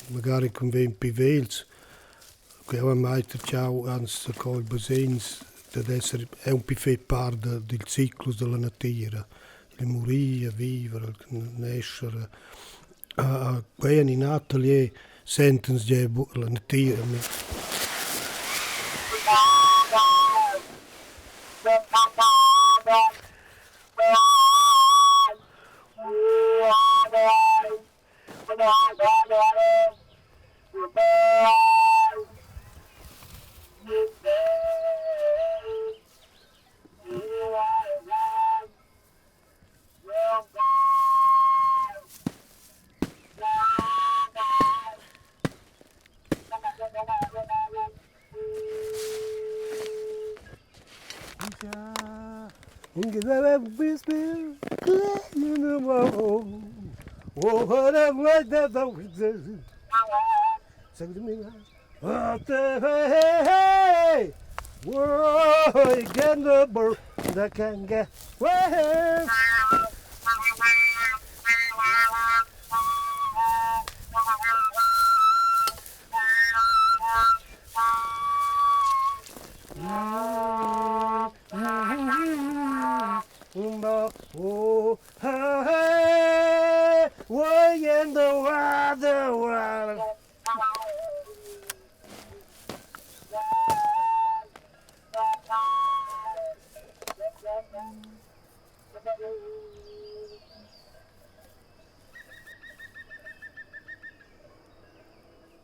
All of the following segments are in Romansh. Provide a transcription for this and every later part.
Magari cun vegn pli vegls, che jeu hai mai tertgau ans co il basegns dad esser aunc pli fetg part dil ciclus dalla natira, il murir, viver, nescher. Quei en in atelier sentens gie buc la natira.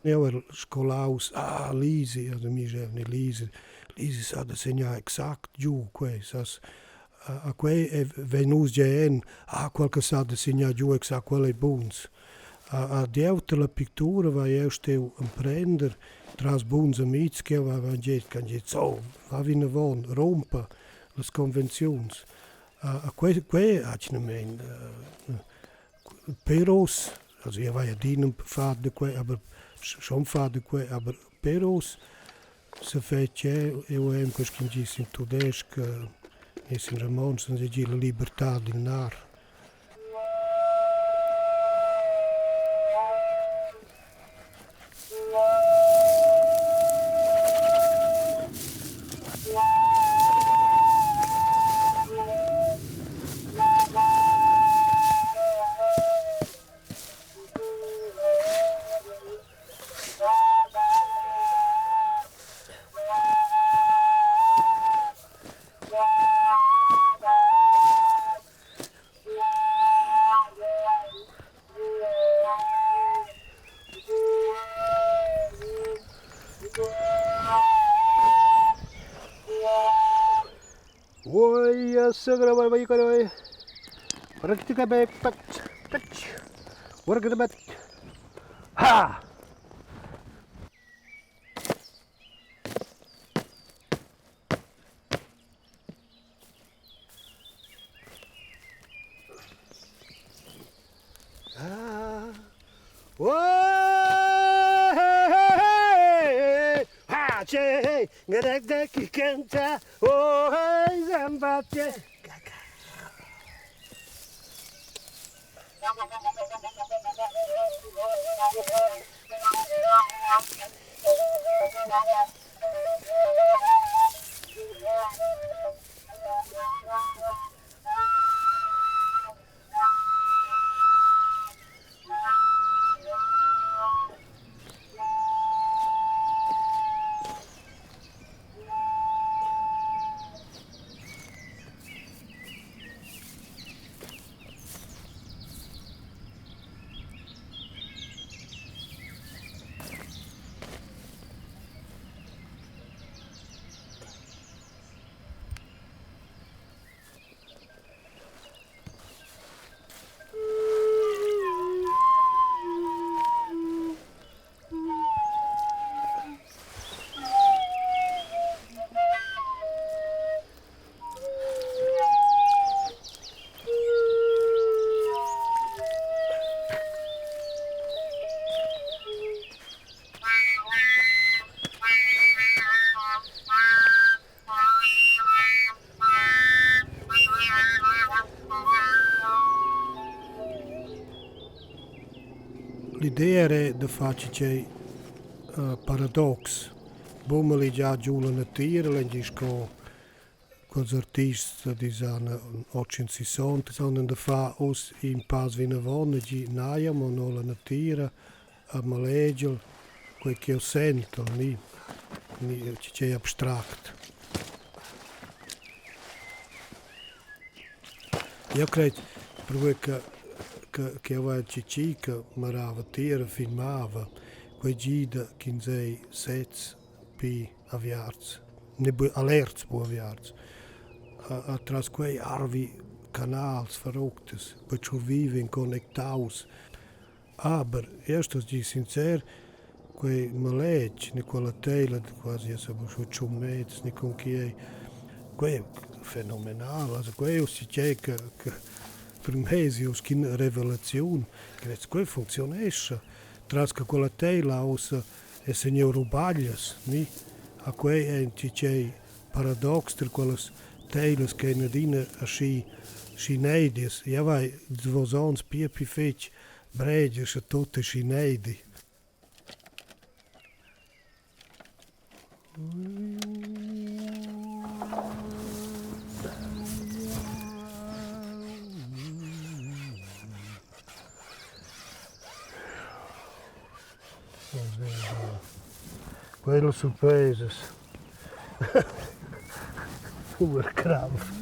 Jeu erel scolaus, ah Lisi, also mi schevani Lisi, Lisi sa da segnar exact giu quei, sas. A quei vegn nus gia en, ah quel che sa da segnar giu exact, quel ei buns. A dieuter la pictura vai jeu steu emprender tras buns amitgs che havevan getg, han getg, so, va vinavon, rumpa las convenziuns. A quei, quei atgnamein per uss, also jeu vai adina fatg da quei, aber schon fatg da quei, aber per uss se fetg jeu, jeu hai aunc aschia gis in tudestg, nies in romontsch, seigi la libertad dil narr. L'idea era da far tgei paradox. Buc malegiar giu la natira, l'engi sco quels artists da dis anno 860, sondern da far uss in pass vinavon e dir naja, mo no la natira a malegel quei ch'jeu sentel ni ni tgei abstract. Jeu crei perquei che che ch'jeu hai tgi che mirava tier e filmava, quei gida ch'ins ei sez pli aviarts, ne bu alerts, buc aviarts. Atras quei arvi canals verrücktes, perciò viven connectaus. Aber jeu stos dir sincer, quei maletg ni quella teila quasi schon tschun meters ni con chi ei, quei ei fenomenal. Also quei ei ussa tgei che che per mei ei uss ina revelaziun. Quei funcziunescha. Tras che quella teila ussa è signur Rubaglias, ni? A quei ein tgei paradox ter quellas teilas che ein adina aschi schi neidias. Jeu vai davos onns pia pli fetg breigia sche tut ei schi neidi. Quellas surpresas. Puer Krampf.